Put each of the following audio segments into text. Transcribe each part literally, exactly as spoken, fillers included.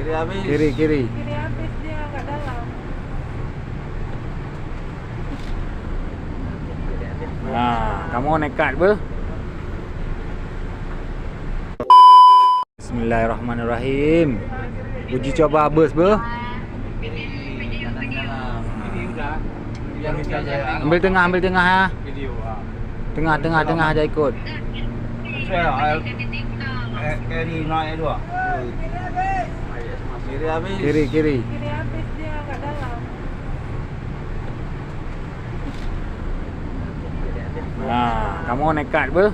Kiri habis. Kiri, kiri. Kiri habis dia, agak dalam. Nah, kamu nekat, beuh. Bismillahirrahmanirrahim. Uji coba bus, beuh. Ambil tengah, ambil tengah, ya. Tengah, tengah, tengah aja ikut. Kiri, kiri. Nah, kamu nekat, beuh.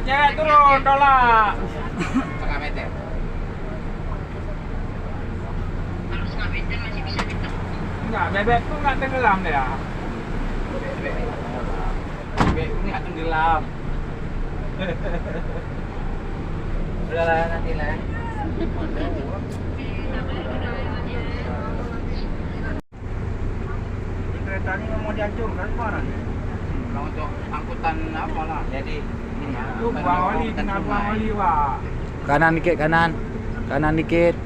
Cek turun, tolak. Setengah meter. Enggak, bebek tu enggak tenggelam dia. Bebek ni enggak tenggelam. Udahlah, nantilah. Ini kereta ni memang dihancurkan sembarang. Kalau untuk angkutan apalah. Jadi, ini ya, lu buang oli, kena buang oli, Pak. Kanan dikit, kanan. Kanan dikit.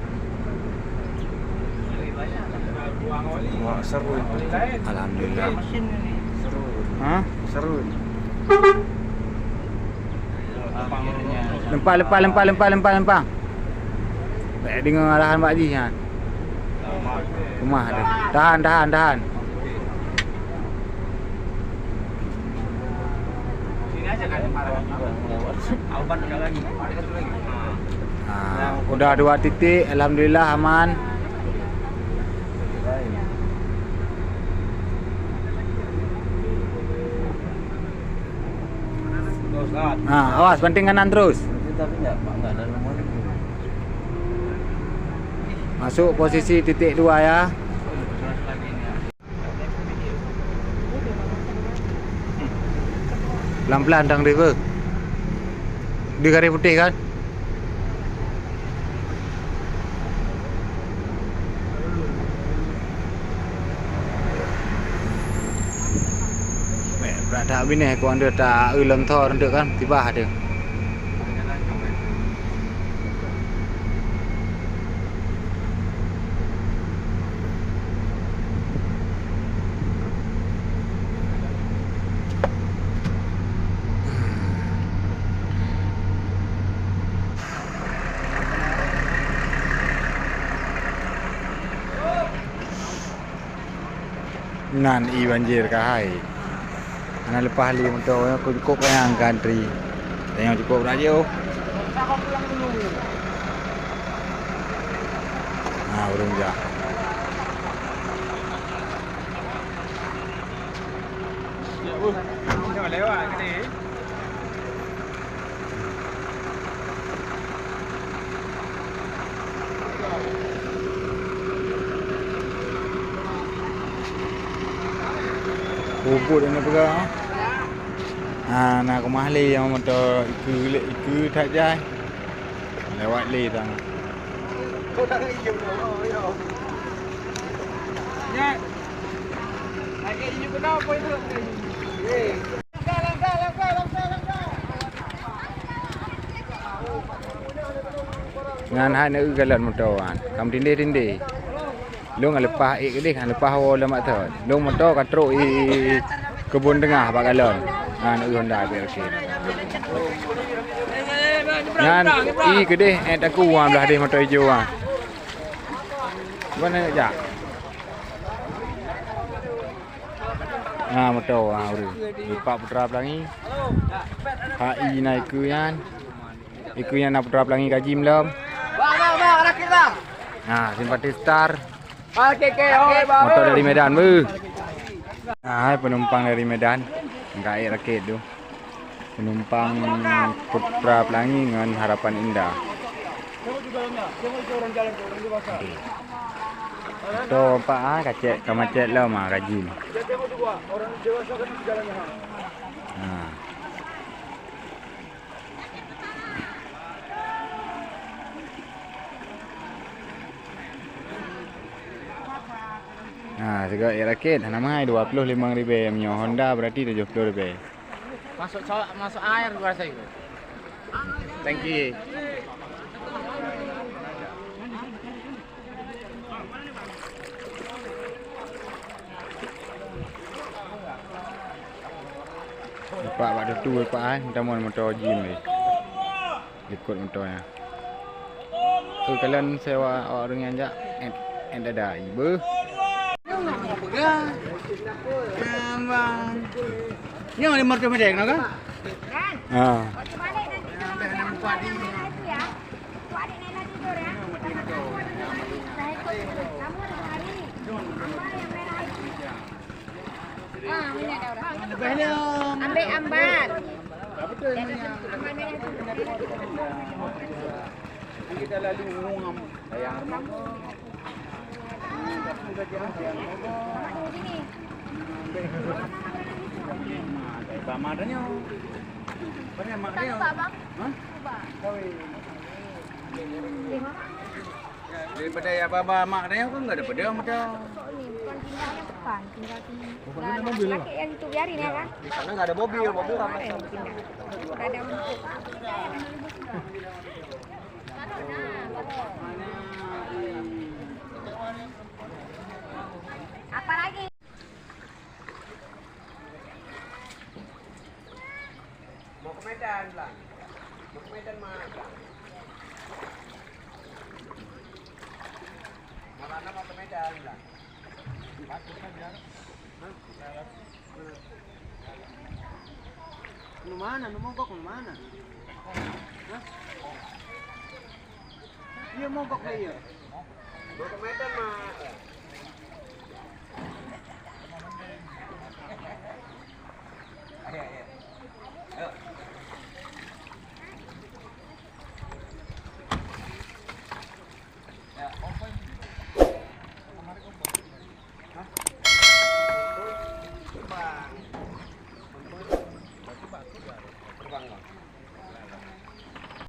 Buang oli. Wah, seru. Oli lain. Alhamdulillah. Mesin ini. Seru. Hah? Seru. Lempang, lempang, lempang, lempang, lempang. Baik, dengar arahan Pak Haji, ha. Rumah tu. Tahan, tahan, tahan. Ha, udah dua titik, alhamdulillah aman. Ha, awas, banting kanan terus. Masuk posisi titik dua, ya. Pelan-pelan, dang, deh, beuh. Di garis putih, kan? Mek, berat dak bini, aku ando tak ulon thor ndek kan, tibah ade. Nan i banjir kahai. Ana lepas li motor aku cukup yang gantri. Tengok cukup nak jauh. Nah, urung jah. Lewat gede. Bubut ni pegang. Ha, nah, kemah li yang motor iku, iku tak jai. Lewat li tang. Ya. Lagi ini kenapa itu? Ngan hai nak galon motor kan. Kam tindih-tindih. Long lepas ik deh, lepas hawa lemak tu. Long motor katrok i kebun tengah bak galon. Ngan i Honda B L K. Ngan i kedeh et aku wan belah deh motor ijo wan. Mana jak? Nah, motor, ha, uru. Lipat Putra Pelangi. H I naiku yan. Iku yan nak Putra Pelangi kaji belum? Bang, bang, bang, rakit, bang. Nah, simpati star. Motor dari Medan, beuh. Nah, hai penumpang dari Medan. Engkai rakit tu. Penumpang Putra Pelangi ngan Harapan Indah. Tu empat ah, kacek, kamacet lah mah rajin. Nah. Nah, sego air rakit, nah, mahai dua puluh lima ribu, menyo Honda berarti tujuh puluh ribu. Masuk cowok, masuk air gua rasa itu. Thank you. Lepak bak tu, lepak ai, minta mohon motor gym ni. Likut motornyo. Tu kalian sewa awak orang yang jak, en-, en dada ibu. Nambang. Ni yang lima ratus meter, kenapa? Ha. Ah, ini ada orang. Ambek ambar. Kita lalu ngomong. Bama adanyo. Bama adanyo. Hah? Daripada ya bama adanyo kan enggak ada pedang macam. Bukan pindahnya, bukan. Tinggal sini. Lah, laki yang itu biarin ya kan? Di sana enggak ada mobil, mobil apa? Ada yang pindah. Ada yang Apa lagi? Mau ke Medan, Bang. Mau ke Medan, Mak. Malam mau ke Medan, Bang. Hah? Nu mano? Nu mogok nu mano? Hah? Iyo, mogok lah iyo. Mau ke Medan, Mak.